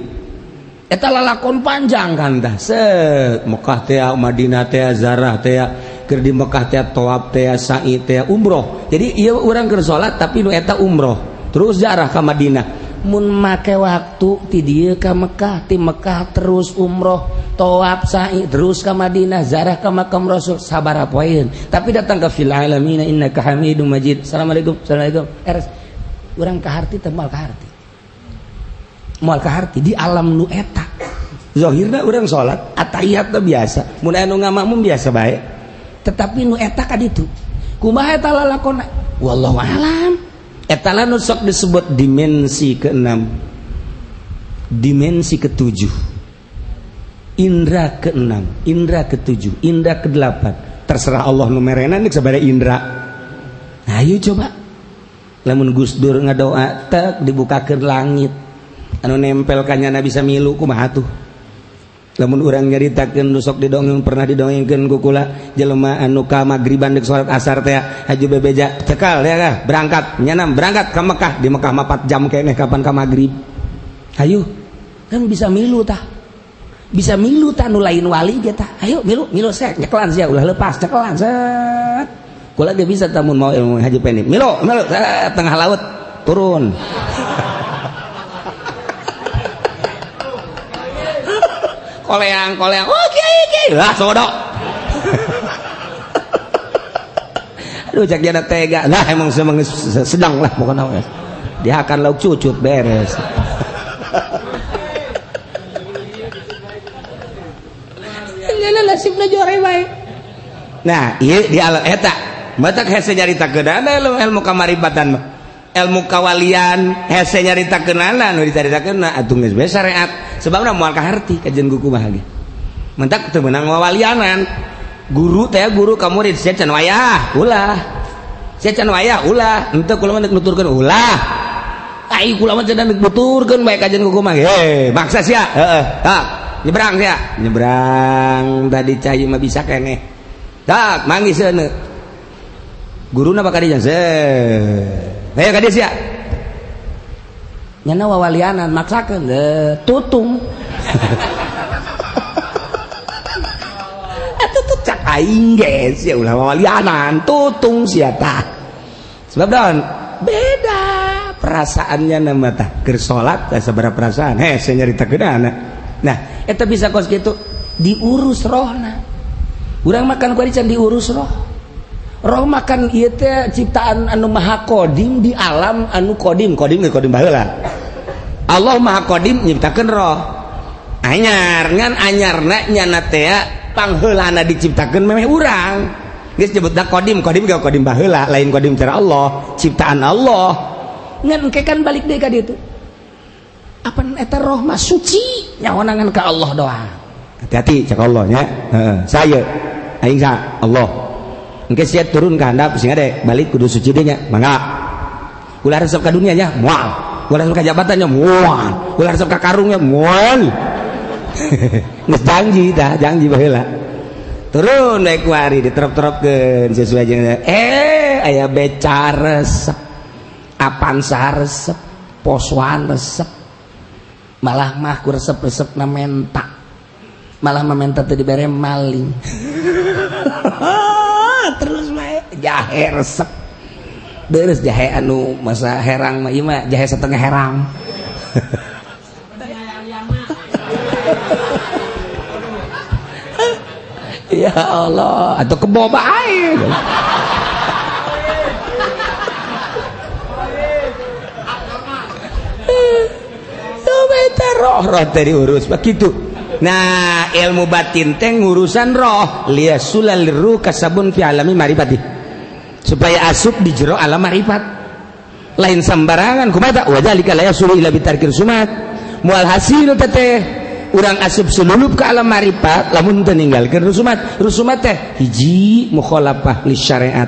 Speaker 2: eta lalakon panjang kan tah set Mekah teh Madinah teh zarah teh keur di Mekah teh tawaf teh sa'i teh umroh. Jadi ieu urang keur salat tapi nu eta umroh terus zarah ka Madinah. Mun make waktu ti dieu ka Mekah, ti Mekah terus umroh, tawaf, sa'i, terus ka Madinah, zarah ka makam Rasul, sabaraha poeun. Tapi datang ke fil alamin innaka Hamidum Majid. Assalamualaikum, assalamualaikum. Eres urang ka harti teh moal ka harti. Moal ka harti di alam nu eta. Zahirna urang salat, atahiyat teh biasa. Mun aya nu ngamakmum biasa bae. Tetapi nu eta ka ditu. Kumaha eta lalakonna? Wallahu alam.
Speaker 1: Eta lah nu sok disebut dimensi keenam, dimensi ketujuh, indra keenam, indra ketujuh, indra kedelapan. Terserah Allah nu merena nek sabada indra. Ayo coba lamun Gus Dur ngadoa tek dibukakeun langit anu nempel ka nyana bisa milu kumaha tuh. Lamun urang nyaritakeun nu sok didongeng pernah didongengkeun ku kula jelema anu ka magriban deuk salat asar teh haju bebeja cekal ya kah berangkat nyana berangkat ka Mekah, di Mekah mah 4 jam keneh kapan ka magrib. Ayo kan bisa milu tah, bisa milu tah nu lain wali ge tah. Ayo milu milu sek nyekelan sia ulah lepas cekelan set. Kula ge bisa tamun mau ilmu haji pendi milu milu set, tengah laut turun. Koleang koleang oh kiai kiai lah sodok. Aduh cak jana tega lah emang sedang lah pokoknya dia akan lauk cucut beres. Nah, iya di alam eta batak hese nyaritakeun ilmu kamaribatan mah. Ilmu kawalian hese nyaritakeunana nu dicaritakeun atuh geus bae syariat. Sebabna moal kaharti kajian ku kumaha ge. Mentak teu meunang wawalianan. Guru teh guru ka murid sia can wayah ulah. Sia can wayah ulah. Henteu kula mah deuk nuturkeun ulah. Ai kula mah cenah deuk nuturkeun bae kajian ku kumaha ge. Heh, maksa sia. Heeh, tah. Nyebrang sia. Nyebrang tadi cai mah bisa keneh. Tak manggis seuneu. Guruna bakal dijan se. Ayo ka dieu sia. Nyana wawalianan maksakeun tutung. Atuh tuh cak aing ge sia ulah wawalianan tutung sia tah. Sebab daun beda perasaannya nama tah keur salat tah sabaraha perasaan. Heh sia nyaritakeun. Nah, eta bisa kos kitu diurus rohna. Urang makan kuari can diurus roh. Roh makan ieu teh ciptaan anu maha kodim di alam anu kodim, kodim ge kodim baheula. Allah maha kodim nyiptakeun roh. Anyar ngan anyarna nyana teh pangheulana diciptakeun memeh urang. Geus nyebutna kodim, kodim ge kodim baheula, lain kodim cara Allah, ciptaan Allah. Ngan engke kan balik deui ka dieu. Apa eta roh mah suci nyahoangan ka Allah doang. Hati-hati cak Allah nya. Heeh, saya aing sa Allah. Engke sia turun ka handap sing ade balik kudu suci deui nya. Mangga. Ulah resep ka dunia nya, moal. Ulah resep ka jabatannya, moal. Ulah resep ka karungnya, moal. Geus janji tah, janji baheula. Turun naik kuari diterop-teropkeun sesuai jeung aya beca resep, Avanza resep, Poswan resep. Malah mah ku resep-resep na menta. Malah mah menta teu dibere maling. Terus bae jahe resep. Beres jahe anu masa herang mah ieu mah jahe setengah herang. Ya Allah, atau kebo bae. Roh roh teh diurus begitu. Nah, ilmu batin teh ngurusan roh, liyasulal ruh kasabun fi alami marifati. Supaya asup di jero alam marifat. Lain sembarangan kumaha wadzalika la yasulu ila bitarkir sumat. Moal hasil teteh urang asup sululup ke alam marifat lamun teu ninggalkeun rusumat. Rusumat teh hiji mukhalafah li syariat.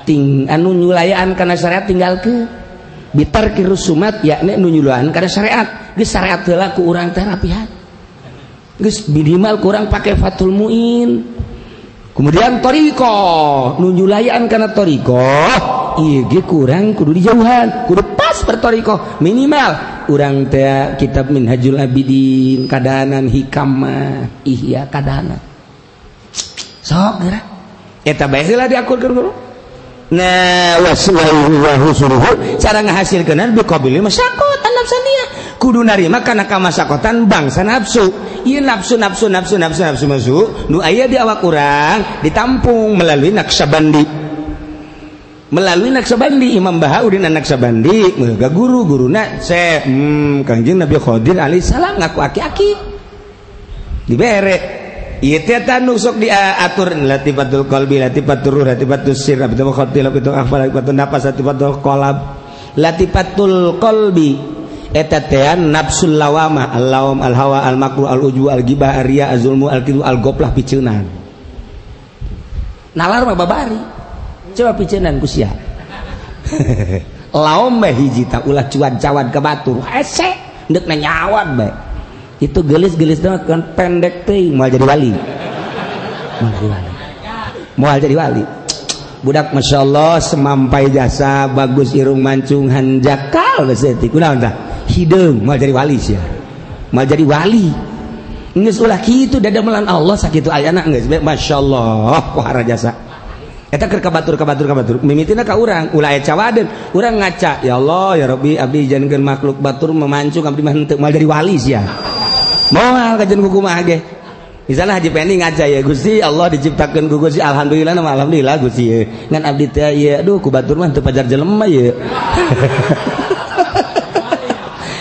Speaker 1: Ting anu nyulayaan kana syariat tinggalkeun. Bitarkir rusumat yakni nu nyulayaan kana syariat. Geus syariat heula ku urang teh rapihan. Geus minimal kurang pakai Fathul Muin. Kemudian thariqah, nu nyulayaan kana thariqah, ieu ge kurang kudu dijauhan, kudu pas berthariqah. Minimal urang teh kitab Minhajul Abidin, kadanan hikam mah, ihya kadanan. Sok geura. Eta bae heula diakurkeun guru. Nah, waswahu cara ngahasilkeun bi qabili masyaqat an-nafsaniyah. Kudu narima kana kamasakotan bangsa nafsu. Ieu nafsu nafsu nafsu nafsu nafsu masuk nu aya di awak urang ditampung melalui Naqsyabandi. Melalui Naqsyabandi Imam Bahauddin Naqsyabandi meuga guru guruna se Kangjeng Nabi Khadir alaihi salam ngaku aki-aki. Dibere ieu teh nu sok diatur latifatul qalbi, latifatul ruh, latifatul sir, latifatul khati, latifatul akhfar, latifatul nafas, latifatul qalab. Latifatul qalbi eta teh nafsul lawamah, al-lawam, al-hawa, al-makruh, al-uju, al-ghibah, ar-riya, az-zulmu, al-kidzu, al-ghaflah, piceunan. Nalar mah babari. Coba piceunan ku sia. Laom bae hiji tah ulah cuan-cawan ka batur. Hese deuk nyawan bae. Itu geulis-geulis mah kan pendek teuing moal jadi wali. Moal jadi wali. Moal jadi wali. Budak Masya Allah semampai jasa bagus irung mancung hanjakal saeutik. Kunaon tah? Hideung moal jadi wali sia. Moal jadi wali. Geus ulah kitu dadamelan Allah sakitu ayana geus Masya Allah pohara jasa. Eta keur kabatur kabatur kabatur mimitina ka urang ulah aya cawadeun urang ngaca ya Allah ya Rabbi abdi jangan makhluk batur memancung abdi mah henteu moal jadi wali sia. Moal kajen kumaha ge. Misalnya Haji Pendi ngaca ya Gusti Allah diciptakeun ku Gusti alhamdulillah nama alhamdulillah Gusti ye. Ngan abdi teh ieu aduh ku batur mah teu pajar jelema ye.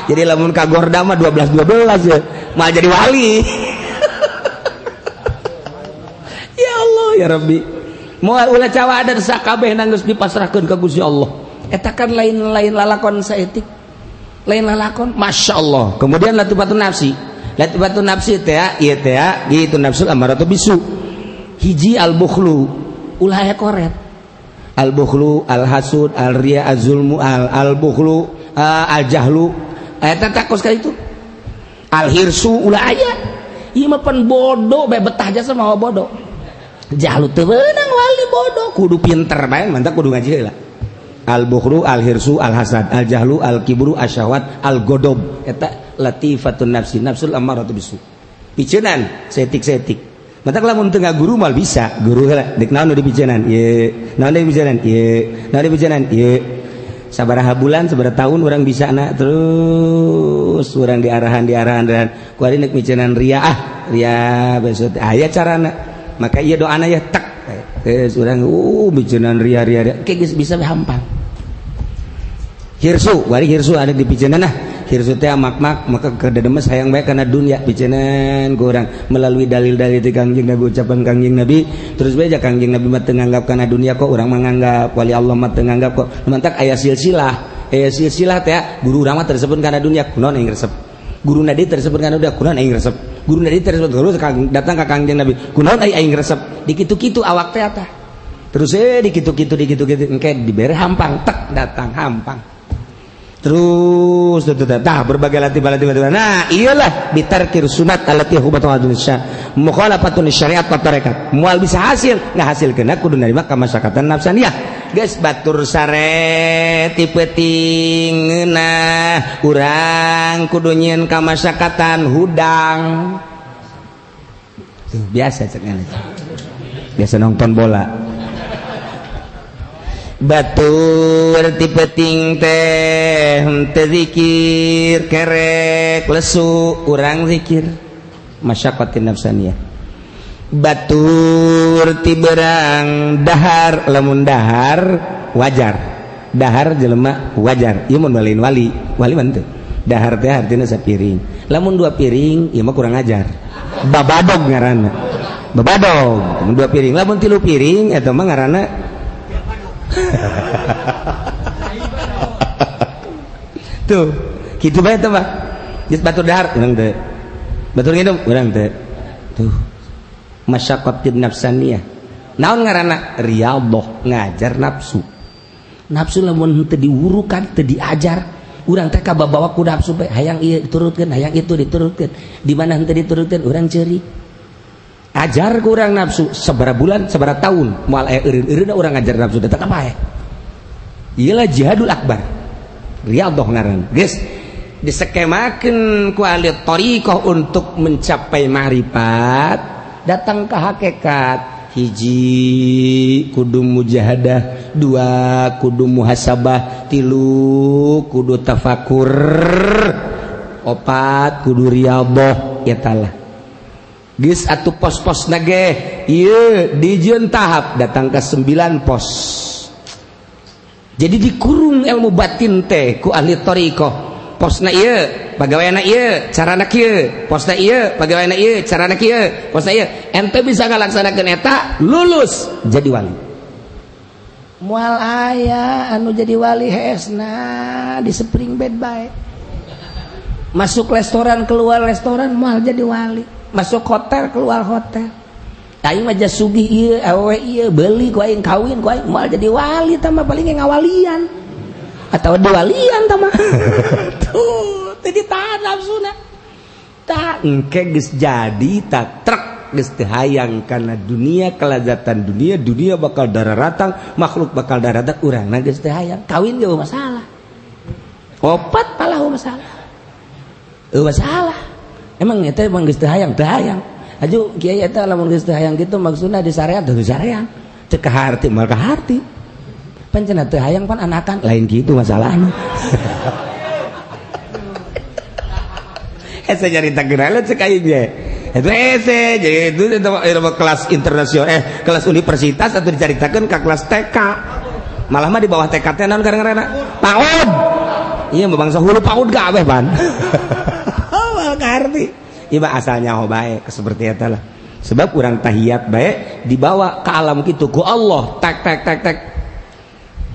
Speaker 1: Jadi lamun kagorda mah 12 12 ya moal jadi wali. Ya Allah ya Rabbi. Moal ulah cawadan sakabeh geus dipasrahkeun ka Gusti Allah. Eta kan lain-lain lalakon saeutik. Lain lalakon Masya Allah. Kemudian latifatun nafsi. Latifatun nafsi teh ieu teh gitu nafsul amaratu bisu. Hiji al-bukhlu ulah aya koret. Al-bukhlu, al-hasud, al-riya, az-zulmu, al-bukhlu, al-jahlu. Eta takos ka itu. Al-hirsu ulah aya. Ieu mah pan bodoh bae betah jasa mawa bodoh. Jahlu teu meunang wali bodoh, kudu pinter bae mantap kudu ngaji heula. Al-bukhlu, al-hirsu, al-hasad, al-jahlu, al-kibru, asyahwat, al-godob. Eta latifatun nafsi, nafsul ammaratu bisu. Piceunan setik-setik. Mantap lamun teu ngaguru moal bisa, guru heula deuk naon nu dipiceunan? Ieu, naon dipiceunan? Ieu, naon dipiceunan? Ieu. Sabaraha bulan, sabaraha tahun orang bisa na terus orang diarahan diarahan kuari nek micenan ria ah ria besok aya carana maka ieu doana ya tek terus urang micenan ria ria ria ke geus bisa hampang hirsu wari hirsu ada di picenan nah hirsu teh mak-mak maka kededemes hayang bae kana dunya picenan ku urang melalui dalil-dalil ti Kangjeng Nabi ucapan Kangjeng Nabi terus bae ja Kangjeng Nabi mah teu nganggap kana dunya kok urang menganggap wali Allah mah teu nganggap kok mantak aya silsilah teh guru urang mah tersebut kana dunya kunaon aing resep guru nadi tersebut kana dunya kunaon aing resep guru nadi tersebut terus datang ka Kangjeng Nabi kunaon aing resep dikitu-kitu awak teh tah terus dikitu-kitu dikitu-kitu engke dibere hampang tek datang hampang terus tah berbagai latih nah iyalah bitarkir sunat allati hubatu hadunsa mukhalafatun syariat wa tarekat moal bisa hasil ngahasilkeun kudu narima ka masyarakatan nafsaniyah geus batur sare ti peuting ngeunah urang kudu nyieun ka masyarakatan hudang tuh biasa cek biasa nonton bola batur ti peuting teh henteu zikir kerek lesu urang zikir masyaqqatin nafsaniyah batur ti berang dahar lamun dahar wajar dahar jelema wajar ieu mun lain wali wali mah teu dahar teh artina sapiring lamun dua piring ieu mah kurang ajar babadog ngaranna babadog mun dua piring lamun tilu piring eta mah ngaranna tuh kitu bae teh mah geus batur dahar urang teh batur nginum urang teh tuh masyaqqatin nafsaniyah naon ngaranna riyadhah ngajar nafsu nafsu lamun teu diwurukan teu diajar urang teh kababawa ku nafsu bae hayang ieu diturutkeun hayang itu diturutkeun di mana henteu diturutkeun urang ceurik ajar kurang nafsu sabaraha bulan sabaraha tahun moal aya eureun-eureunna urang ngajar nafsu teh apa ya iyalah jihadul akbar riyadhah ngaranna geus disekemakeun ku ahli thariqah untuk mencapai ma'rifat datang ke hakikat hiji kudu mujahadah dua kudu muhasabah tilu kudu tafakur opat kudu riyadhah eta lah geus atuh pos-pos nage ieu dijieun tahap datang ke 9 pos jadi dikurung ilmu batin teh ku ahli thariqah posna ieu pagaweana ieu carana kieu posna ieu pagaweana ieu carana kieu posna ieu ente bisa ngalaksanakeun eta lulus jadi wali
Speaker 2: Moal aya anu jadi wali hesna di spring bed bae. Masuk restoran keluar restoran moal jadi wali. Masuk hotel keluar hotel. Aing mah sugih ieu awewe ieu beuli ku aing kawin ku aing moal jadi wali tah mah paling ngawalian. Atau diwalian tah mah. Tuh, teu ditahan nafsuna. Tak engke geus jadi tak trek geus teu hayang kana dunia kelazatan dunia, dunia bakal dararatang, makhluk bakal dararatang, urangna geus teu hayang. Kawin ge masalah. Opat palah masalah. Masalah. Emang eta emang geus teu hayang, teu hayang. Aju kiai eta lamun geus teu hayang kitu maksudna di syariat teu syariat. Teu kaharti moal kaharti. Pan cenah teu hayang pan anakan lain kitu masalahna. Hese nyarita geura cek aing ge. Eta hese jadi itu kelas internasional kelas universitas atau dicaritakeun ka kelas TK. Malah mah di bawah TK teh naon gara-gara PAUD. Iya mah bangsa hulu PAUD kabeh pan. Oh, ngarti. Ieu mah asalnya ho bae seperti eta lah. Sebab urang tahiyat bae dibawa ke alam kitu ku Allah tek tek tek tek.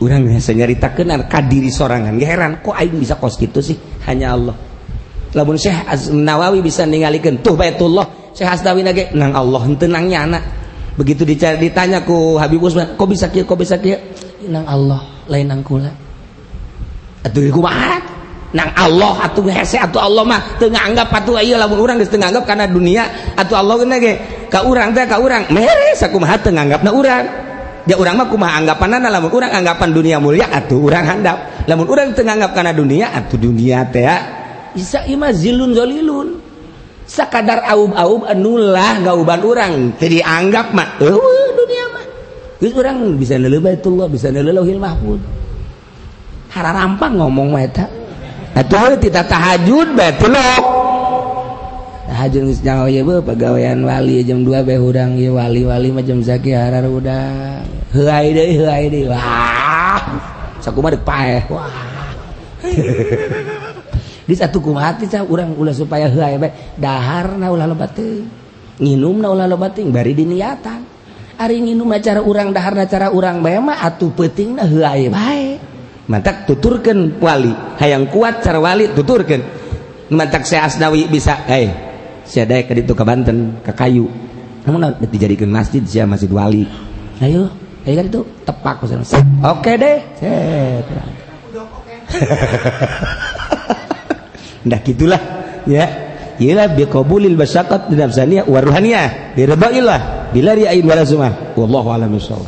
Speaker 2: Urang hese nyaritakeun ka diri sorangan ge heran kok aing bisa kos kitu sih hanya Allah. Lamun Syekh Nawawi bisa ningalikeun tuh Baitullah, Syekh Asnawi ge nang Allah henteu nang nyana. Begitu ditanya ku Habib Usman, kok bisa kieu, kok bisa kieu? Nang Allah, lain nang kula. Atuh kumaha? Nang Allah atuh hese atuh Allah mah teu nganggap atuh ieu lamun urang geus teu nganggap kana dunia atuh Allah ge ka urang teh ka urang mere sakumaha teu nganggapna urang. Ya urang mah kumaha anggapanana lamun urang anggapan dunia mulia atuh urang handap. Lamun urang teu nganggap kana dunia atuh dunia teh isa ima zilun zolilun sakadar aub-aub anulah gauban urang teu dianggap mah eueuh dunia mah geus urang bisa neuleuh Baitullah bisa neuleuh Lauhil Mahfuz hararampang ngomong mah eta atuh tita tahajud bae tilok tahajud geus nyaho ieu beuh pagawean wali jam 2 bae hudang ieu wali-wali mah jam sakieu hararudang heuay deui wah sakumaha deuk paeh wah. Di satu kumaha teh urang ulah supaya heuay bae daharna ulah loba teuing nginumna ulah loba teuing bari diniatan ari nginum cara urang daharna cara urang bae mah atuh peutingna heuay bae mantak tuturkeun wali hayang kuat cara wali tuturkeun mantak Syekh Asnawi bisa sia daek ka ditu ka Banten ka kayu namun dijadikeun masjid sia masjid wali ayo ayo ka ditu tepak oke deh set. Nah gitulah ya. Ialah biqabulil masyaqat nafsaniyah wa ruhaniyah bi ridhaillah bila ria'in wala sumah. Wallahu a'lam bishawab.